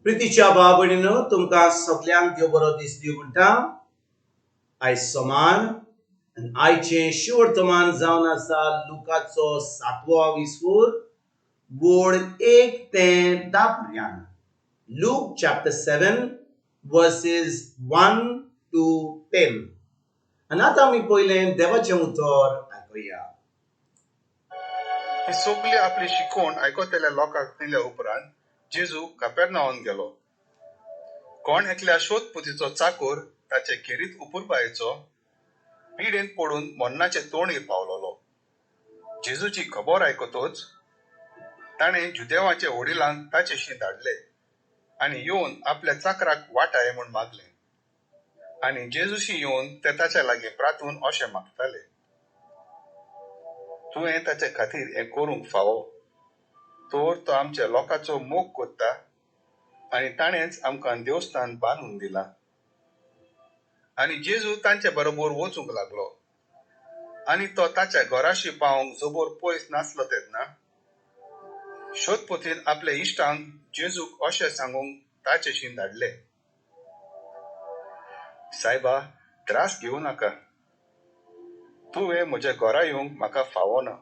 प्रितीच्या भाव भयणीनो, तुमकां सगल्यांक देव बरो दीस दिवं म्हणटा. आयज सोमार आनी आयचें शिवर्तमान जावन आसा लुकाचो सातवो विस्फूर वोड 1 ते 10 पर्यंत. Luke chapter 7 verses 1 to 10. आनी आतां आमी पयलें देवाचें उतर आयकुया. ही सगली आपली शिकवण आयकतल्या लोकांक दिल्या उपरांत जेजू कापेर्नावान गेलो. कोण एकल्या शोधपुतीचो चाकोर ताचे खेरीत उपुरबायेचो पिडेन पडून मरणाचे तोणीर पावलोलो. जेजूची खबर आयकतच ताणें जुदेवाचे वडिलांक ताचेशी धाडले आनी येवन आपल्या चाकराक वाटाय म्हूण मागलें. आनी जेजूशी येवन ते ताच्या लागीं प्रातून अशें मागताले, तुवें ताचे खातीर हें करूंक फावो तर तो आमच्या लोकांचो मोग करता आनी ताणेंच आमकां देवस्थान बांदून दिलां. आनी जेजू तांचे बरोबर वचूंक लागलो. आनी तो ताच्या घराशी पावंक जबर पयस नासलो तेन्ना शोधपोतीन आपल्या इश्टांक जेजूक अशें सांगूंक ताचेशी धाडले, सायबा, त्रास घेवं नाका, तुवें म्हज्या घरा येवंक म्हाका फावना.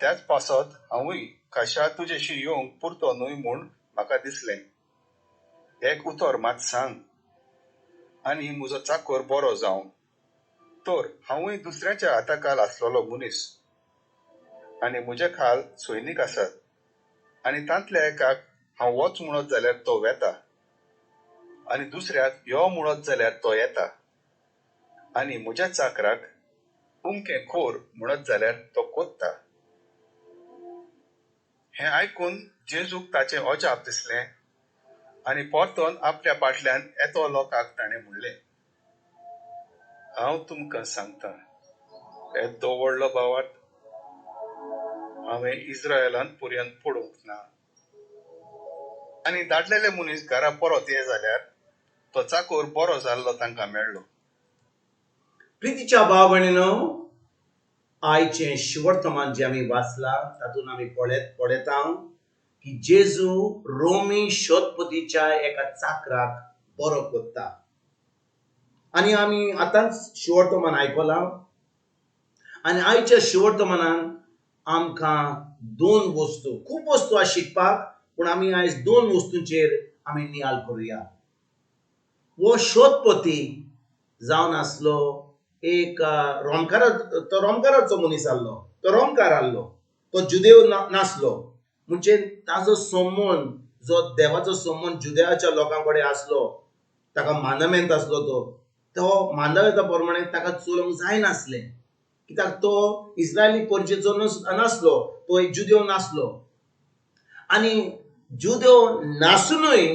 त्याच पासत हांवूय खाशा तुजेशी येवंक पुरतो न्हय म्हूण म्हाका दिसलें. एक उतर मात सांग आनी म्हजो चाकर बरो जावं. तर हांवूय दुसऱ्याच्या हाताखाल आसलेलो मनीस आनी म्हजे खाल सैनीक आसात आनी तांतल्या एकाक हांव वच म्हणत जाल्यार तो वेता आनी दुसऱ्याक यो म्हणत जाल्यार तो येता आनी म्हज्या चाकराक उमकें कोर म्हणत जाल्यार तो कोत्ता. हें आयकून जेजूक ताचें अजाप दिसलें आनी परतोन आपल्या फाटल्यान येतो लोकांक ताणें म्हणलें, हांव तुमकां सांगता, येदो व्हडलो भावार्थ हांवें इस्रायलांत पर्यंत पळोवंक ना. आनी धाडलेले मनीस घरा परत ये जाल्यार तो चाकोर बरो जाल्लो तांकां मेळ्ळो. प्रितीच्या भाव भयणीनो, आयचें शिवर्तमान जें आमी वाचलां तातूंत आमी पळयता की जेजू रोमी शोधपतीच्या एका चाकराक बरो करता. आनी आमी आतांच शिवर्तमान आयकलां आनी आयच्या शिवर्तमानान आमकां दोन वस्तू, खूब वस्तू आसा शिकपाक, पूण आमी आयज दोन वस्तूंचेर आमी नियाळ करुया. हो शोधपती जावन आसलो एक रोमकारा, तो रोमकाराचो मनीस आहलो, तो रोमकार आहलो, तो जुदेव नासलो. म्हणजे ताजो संबंद जो देवाचो संबंद जुदेवाच्या लोकां कडेन आसलो, ताका मांदामेंत आसलो, तो तो मांदामेंता प्रमाणे ताका चलोवंक जायनासलें, कित्याक तो इस्रायली परजेचो नासलो, तो एक जुदेव नासलो. आनी जुदेव नासुनूय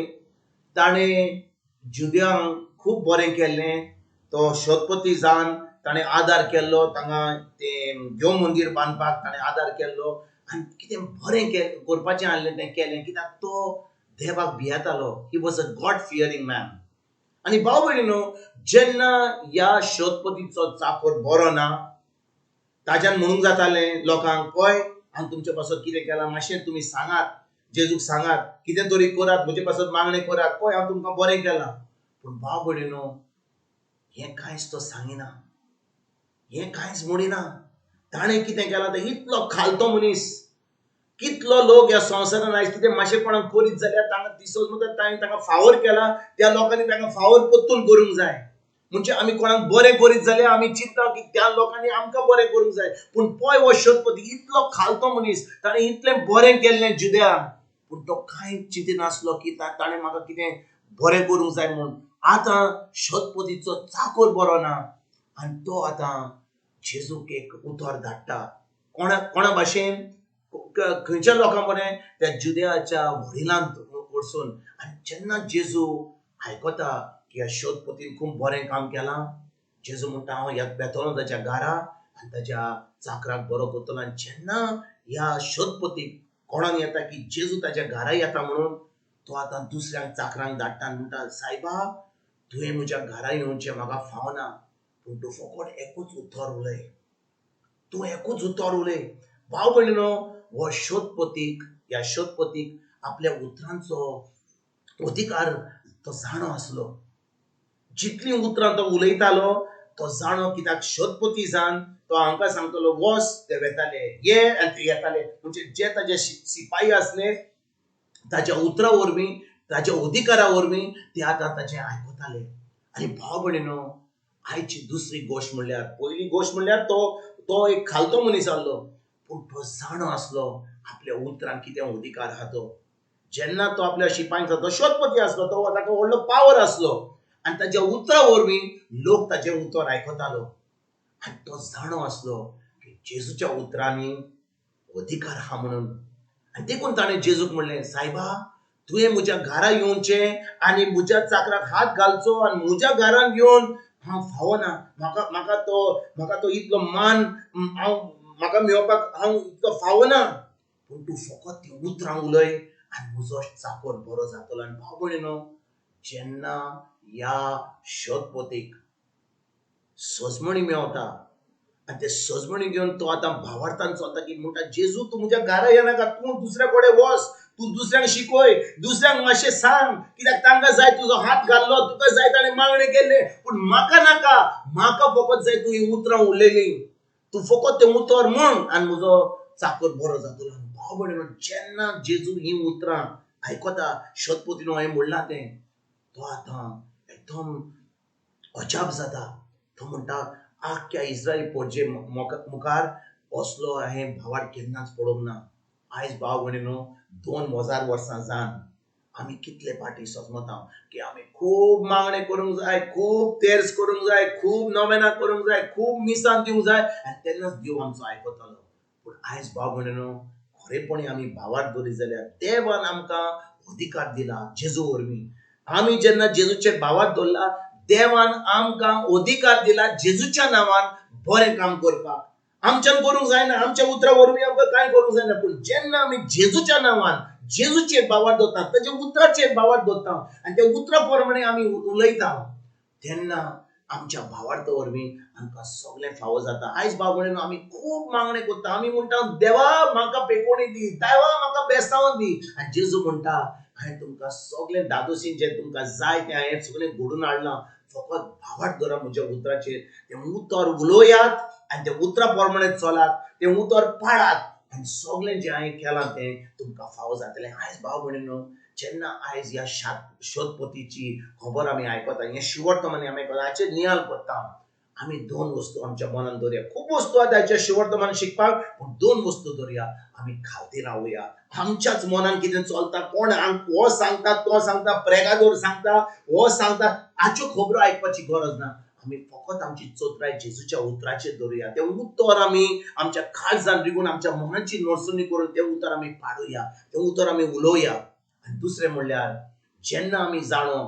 ताणें जुद्यांक खूब बरें केल्लें. तो शोधपती जावन ताणें आदार केल्लो, तांगा तें देव मंदीर बांदपाक ताणें आदार केल्लो आनी कितें बरें करपाचें आहलें तें केलें, कित्याक तो देवाक भियेतालो. He was a God fearing man. आनी भाव भयणीनो, जेन्ना ह्या शोधपतीचो चाकोर बरो ना, ताज्यान म्हणूंक जातालें लोकांक, पळय हांव तुमचे पासत कितें केलां, मातशें तुमी सांगात, जेजूक सांगात, कितें तरी करात, म्हजे पासत मागणें करात, पळय हांव तुमकां बरें केलां. पूण भाव भयणीनो, हें कांयच तो सांगिना, हें कांयच म्हणिना. ताणें कितें केलां तें, इतलो खालतो मनीस, कितलो लोक ह्या संवसारान आयज कितें मातशें कोणाक करीत जाल्यार तांकां दिसत म्हणटा ताणें तांकां फावोर केला, त्या लोकांनी तांकां फावोर परतून करूंक जाय. म्हणजे आमी कोणाक बरें करीत जाल्यार आमी चिंतता की त्या लोकांनी आमकां बरें करूंक जाय. पूण पळय हो शोधपती इतलो खालतो मनीस, ताणें इतलें बरें केल्लें जुद्याक, पूण तो कांय चिंतिनासलो की ताणें म्हाका कितें बरें करूंक जाय म्हूण. आतां शोधपतीचो चाकोर बरो ना आनी तो आतां जेजूक एक उतर धाडटा. कोणा कोणा भाशेन, खंयच्या लोकां बरें, त्या जुद्याच्या वडिलांक वचून. आनी जेन्ना जेजू आयकता की ह्या शोधपतीन खूब बरें काम केलां, जेजू म्हणटा, हांव येतलो ताच्या घरा आनी ताच्या चाकराक बरो करतलो. आनी जेन्ना ह्या शोधपतीक कोणाक येता की जेजू ताच्या घरा येता म्हणून, तो आतां दुसऱ्यांक चाकरांक धाडटा आनी म्हणटा, सायबा, तुवें म्हज्या घरा येवचें म्हाका फावना, पूण तूं फकत एकूच उतर उलय, तूं एकूच उतर उलय. भाव भयणीनो, हो शोधपतीक, ह्या शोधपतीक आपल्या उतरांचो अधिकार तो जाणो आसलो. जितलीं उतरां तो उलयतालो तो जाणो, कित्याक शोधपती जावन तो हांकां सांगतलो वस, ते वेताले, ये आनी ते येताले. म्हणजे जे ताजे सिपाही आसले ताच्या उतरां वरवीं, ताच्या अधिकारा वरवीं ते आतां ताचें आयकताले. आनी भाव भयणीनो, आयची दुसरी गोश्ट म्हणल्यार, पयली गोश्ट म्हणल्यार तो तो एक खालतो मनीस आसलो, पूण तो जाणो आसलो आपल्या उतरान कितें अधिकार आहा तो. जेन्ना तो आपल्या शिपायांक तो शोधपती आसलो, तो ताका व्हडलो पावर आसलो आनी ताच्या उतरां वरवीं लोक ताचें उतर आयकतालो. आनी तो जाणो आसलो की जेजूच्या उतरांनी अधिकार आहा म्हणून. आनी देखून ताणें जेजूक म्हणलें, सायबा तुवें म्हज्या घरा येवचें आनी म्हज्या चाकराक हात घालचो आनी म्हज्या घरान येवन हांव फावना, म्हाका म्हाका तो म्हाका तो इतलो मान हांव म्हाका मेळोवपाक हांव इतलो फावना, पूण तूं फकत ती उतरां उलय आनी म्हजो चाकर बरो जातलो. आनी भाव भयणीनो, जेन्ना ह्या शोधपोतीक सजमणी मेवता आनी ते सजमणी घेवन तो आतां भावार्थान चलता की म्हणटा, जेजू तूं म्हज्या घरा येनाका, तूं दुसऱ्या कडेन वच, तूं दुसऱ्यांक शिकय, दुसऱ्यांक मातशें सांग, कित्याक तांकां जाय तुजो हात घाल्लो, तुका जाय ताणें मागणें केल्लें, पूण म्हाका नाका, म्हाका फकत जाय तूं हीं उतरां उलयलीं, तूं फकत तें उतर म्हण आनी म्हजो चाकर बरो जातलो. आनी भाव भयणीनो, जेन्ना जेजू हीं उतरां आयकता, शोधपोतीन हांवें म्हणलां तें, तो आतां एकदम अजाप जाता. तो म्हणटा, आख्ख्या इस्रायल पोरजे मुखार असलो हांवें भावार्थ केन्नाच पळोवंक ना. आयज भाव भयणीनो, 2000 वर्सां जावन आमी कितले फाटी सजमता की आमी खूब मागणें करूंक जाय, खूब तेर्स करूंक जाय, खूब नोवेनां करूंक जाय, खूब मिसां दिवंक जाय आनी तेन्नाच देव आमचो आयकतलो. पूण आयज भाव भयणीनो, खरेपणी आमी भावार्थ दवरीत जाल्यार देवान आमकां अधिकार दिला जेजू वरवीं. आमी जेन्ना जेजूचेर भावार्थ दवरला, देवान आमकां अधिकार दिला जेजूच्या नांवान बरें काम करपाक. आमच्यान करूंक जायना, आमच्या उतरां वरवीं आमकां कांय करूंक जायना, पूण जेन्ना आमी जेजूच्या नांवान जेजूचेर भावार्थ दवरता, ताच्या उतराचेर भावार्थ दवरता आनी त्या उतरा प्रमाणे आमी उलयता, तेन्ना आमच्या भावार्थ वरवीं आमकां सगळें फावो जाता. आयज भाव भयणीनो, आमी खूब मागणें करता, आमी म्हणटा देवा म्हाका पेकोणी दी, देवा म्हाका बेसांव दी, आनी जेजू म्हणटा हांवें तुमकां सगळें दादोसीन जें तुमकां जाय तें हांवें सगळें घडून हाडलां, फकत भावार्थ दवरा म्हज्या उतराचेर, तें उतर उलोयात आनी तें उतरा प्रमाणे चलात, तें उतर पाळात आनी सगळें जें हांवें केलां तें तुमकां फावो जातलें. आयज भाव भयणीनो, जेन्ना आयज ह्या शोधपोतीची खबर आमी आयकता, हें शिवर्तमानी आमी आयकता, हाचेर नियाळ करता, आमी दोन वस्तू आमच्या मनान दवरया. खूब वस्तू आसा हाच्या शिवर्तमान शिकपाक, पूण दोन वस्तू दवरया. आमी खालती रावया, आमच्याच मनान कितें चलता, कोण हो सांगता तो सांगता, प्रेगादोर सांगता हो सांगता, हाच्यो खबरो आयकपाची गरज ना. आमी फकत आमची चतुराय जेजूच्या उतराचेर दवरुया. तें उतर आमी आमच्या काळजान रिगून आमच्या मनाची नडसणी करून तें उतर आमी पाडुया, तें उतर आमी उलोवया. आनी दुसरें म्हणल्यार, जेन्ना आमी जाणो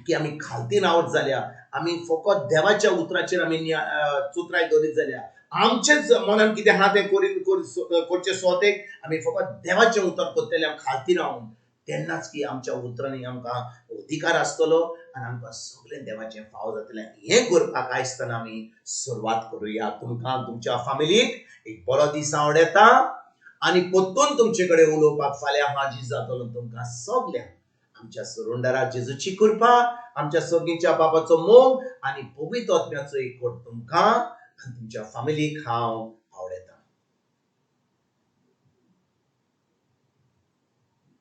की आमी खालती रावत जाल्यार, आमी फकत देवाच्या उतराचेर आमी चतुराय दवरीत जाल्यार, आमचेच मनान कितें आहा तें करचें सोतेक आमी फकत देवाचें उतर करतले आमी खालती रावन, तेन्नाच की आमच्या उतरांनी आमकां अधिकार आसतलो आनी आमकां सगळें देवाचें फावो जातलें. हें करपाक आयजतना आमी सुरवात करुया. तुमकां तुमच्या फामिलीक एक बरो दीस आवडटा आनी परतून तुमचे कडेन उलोवपाक फाल्यां हाजीर जातलो. तुमकां सगल्यांक आमच्या सरुंडरा जेजूची कृपा, आमच्या सगळींच्या बाबाचो मोग आनी पवित्र आत्म्याचो एकवट तुमकां आनी तुमच्या फामिलीक हांव